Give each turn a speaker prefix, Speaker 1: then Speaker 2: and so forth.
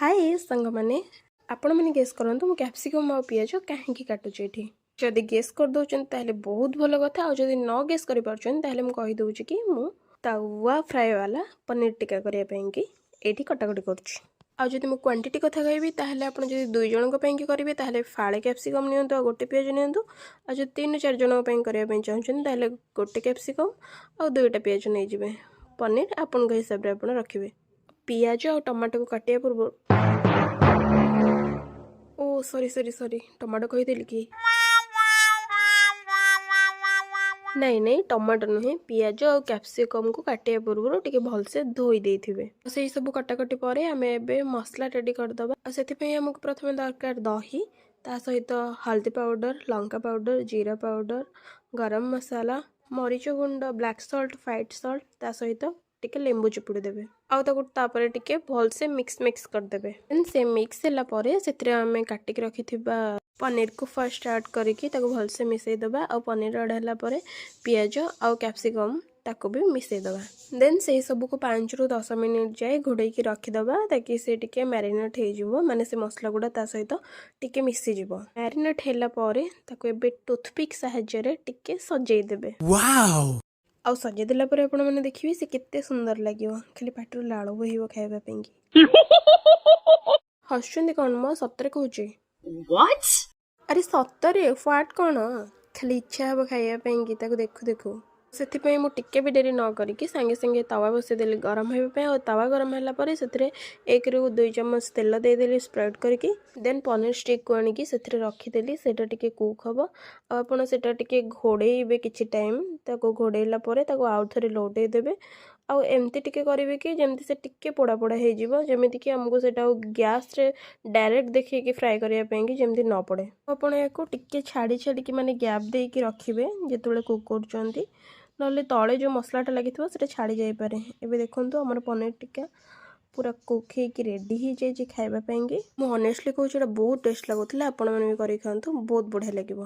Speaker 1: ହାଏ ସାଙ୍ଗମାନେ, ଆପଣମାନେ ଗେସ୍ କରନ୍ତୁ ମୁଁ କ୍ୟାପ୍ସିକମ୍ ଆଉ ପିଆଜ କାହିଁକି କାଟୁଛି ଏଠି। ଯଦି ଗେସ୍ କରିଦେଉଛନ୍ତି ତାହେଲେ ବହୁତ ଭଲ କଥା, ଆଉ ଯଦି ନ ଗେସ୍ କରିପାରୁଛନ୍ତି ତାହେଲେ ମୁଁ କହିଦେଉଛି କି ମୁଁ ତାୱା ଫ୍ରାଏ ବାଲା ପନିର ଟିକା କରିବା ପାଇଁକି ଏଇଠି କଟାକଟି କରୁଛି। ଆଉ ଯଦି ମୁଁ କ୍ୱାଣ୍ଟିଟି କଥା କହିବି, ତାହେଲେ ଆପଣ ଯଦି ଦୁଇ ଜଣଙ୍କ ପାଇଁକି କରିବେ, ତାହେଲେ ଫାଳେ କ୍ୟାପ୍ସିକମ୍ ନିଅନ୍ତୁ ଆଉ ଗୋଟେ ପିଆଜ ନିଅନ୍ତୁ। ଆଉ ଯଦି ତିନି ଚାରି ଜଣଙ୍କ ପାଇଁ କରିବା ପାଇଁ ଚାହୁଁଛନ୍ତି, ତାହେଲେ ଗୋଟେ କ୍ୟାପ୍ସିକମ୍ ଆଉ ଦୁଇଟା ପିଆଜ ନେଇଯିବେ। ପନିର ଆପଣଙ୍କ ହିସାବରେ ଆପଣ ରଖିବେ। ପିଆଜ ଆଉ ଟମାଟୋକୁ କାଟିବା ପୂର୍ବରୁ, ଓ ସରି ସରି ସରି, ଟମାଟୋ କହିଦେଲି କି? ନାଇଁ ନାଇଁ, ଟମାଟୋ ନୁହେଁ, ପିଆଜ ଆଉ କ୍ୟାପ୍ସିକମ୍କୁ କାଟିବା ପୂର୍ବରୁ ଟିକେ ଭଲସେ ଧୋଇ ଦେଇଥିବେ। ସେଇ ସବୁ କଟାକଟି ପରେ ଆମେ ଏବେ ମସଲା ରେଡ଼ି କରିଦେବା। ଆଉ ସେଥିପାଇଁ ଆମକୁ ପ୍ରଥମେ ଦରକାର ଦହି, ତା ସହିତ ହଳଦୀ ପାଉଡ଼ର, ଲଙ୍କା ପାଉଡ଼ର, ଜିରା ପାଉଡ଼ର, ଗରମ ମସଲା, ମରିଚ ଗୁଣ୍ଡ, ବ୍ଲାକ୍ ସଲ୍ଟ, ହ୍ୱାଇଟ୍ ସଲ୍ଟ, ତା ସହିତ ଟିକେ ଲେମ୍ବୁ ଚିପୁଡ଼ି ଦେବେ। ଆଉ ତାକୁ ତାପରେ ଟିକେ ଭଲସେ ମିକ୍ସ ମିକ୍ସ କରିଦେବେ। ଦେନ୍ ସେ ମିକ୍ସ ହେଲା ପରେ ସେଥିରେ ଆମେ କାଟିକି ରଖିଥିବା ପନିରକୁ ଫାର୍ଷ୍ଟ ଆଡ଼୍ କରିକି ତାକୁ ଭଲସେ ମିଶାଇ ଦେବା। ଆଉ ପନିର ଆଡ଼୍ ହେଲା ପରେ ପିଆଜ ଆଉ କ୍ୟାପ୍ସିକମ୍ ତାକୁ ବି ମିଶାଇ ଦେବା। ଦେନ୍ ସେଇ ସବୁକୁ 5ରୁ 10 ମିନିଟ୍ ଯାଏ ଘୋଡ଼େଇକି ରଖିଦେବା, ତାକି ସେ ଟିକେ ମ୍ୟାରିନେଟ୍ ହେଇଯିବ, ମାନେ ସେ ମସଲା ଗୁଡ଼ା ତା ସହିତ ଟିକେ ମିଶିଯିବ। ମ୍ୟାରିନେଟ୍ ହେଲା ପରେ ତାକୁ ଏବେ ଟୁଥପିକ୍ ସାହାଯ୍ୟରେ ଟିକେ ସଜେଇ ଦେବେ।
Speaker 2: Wow!
Speaker 1: ଆଉ ସଜେଇ ଦେଲା ପରେ ଆପଣମାନେ ଦେଖିବେ ସେ କେତେ ସୁନ୍ଦର ଲାଗିବ, ଖାଲି ପାଟିରୁ ଲାଳ ବୋହିବ ଖାଇବା ପାଇଁକି। ହସୁଛନ୍ତି କ'ଣ ମ? ସତରେ କହୁଛି।
Speaker 3: What?
Speaker 1: ଆରେ ସତରେ, what କ'ଣ? ଖାଲି ଇଚ୍ଛା ହେବ ଖାଇବା ପାଇଁକି ତାକୁ ଦେଖୁ ଦେଖୁ। ସେଥିପାଇଁ ମୁଁ ଟିକେ ବି ଡେରି ନ କରିକି ସାଙ୍ଗେ ସାଙ୍ଗେ ତାୱା ବସେଇଦେଲି ଗରମ ହେବା ପାଇଁ। ଆଉ ତାୱା ଗରମ ହେଲା ପରେ ସେଥିରେ 1ରୁ 2 ଚାମଚ ତେଲ ଦେଇଦେଲି ସ୍ପ୍ରେଡ୍ କରିକି। ଦେନ୍ ପନିର ଷ୍ଟିକ୍କୁ ଆଣିକି ସେଥିରେ ରଖିଦେଲି, ସେଇଟା ଟିକେ କୁକ୍ ହେବ। ଆଉ ଆପଣ ସେଇଟା ଟିକେ ଘୋଡ଼େଇବେ କିଛି ଟାଇମ୍। ତାକୁ ଘୋଡ଼େଇଲା ପରେ ତାକୁ ଆଉ ଥରେ ଲଉଟେଇ ଦେବେ। ଆଉ ଏମିତି ଟିକେ କରିବେ କି ଯେମିତି ସେ ଟିକେ ପୋଡ଼ା ପୋଡ଼ା ହେଇଯିବ, ଯେମିତିକି ଆମକୁ ସେଇଟା ଆଉ ଗ୍ୟାସ୍ରେ ଡାଇରେକ୍ଟ ଦେଖେଇକି ଫ୍ରାଏ କରିବା ପାଇଁକି ଯେମିତି ନ ପଡ଼େ। ଆପଣ ଏହାକୁ ଟିକେ ଛାଡ଼ି ଛାଡ଼ିକି, ମାନେ ଗ୍ୟାପ୍ ଦେଇକି ରଖିବେ ଯେତେବେଳେ କୁକ୍ କରୁଛନ୍ତି, ନହେଲେ ତଳେ ଯେଉଁ ମସଲାଟା ଲାଗିଥିବ ସେଇଟା ଛାଡ଼ି ଯାଇପାରେ। ଏବେ ଦେଖନ୍ତୁ, ଆମର ପନିର ଟିକା ପୁରା କୁକ୍ ହେଇକି ରେଡ଼ି ହେଇଯାଇଛି ଖାଇବା ପାଇଁକି। ମୁଁ ଅନେଷ୍ଟଲି କହୁଛି, ଏଇଟା ବହୁତ ଟେଷ୍ଟ ଲାଗୁଥିଲା। ଆପଣମାନେ ବି କରିକି ଖାଆନ୍ତୁ, ବହୁତ ବଢ଼ିଆ ଲାଗିବ।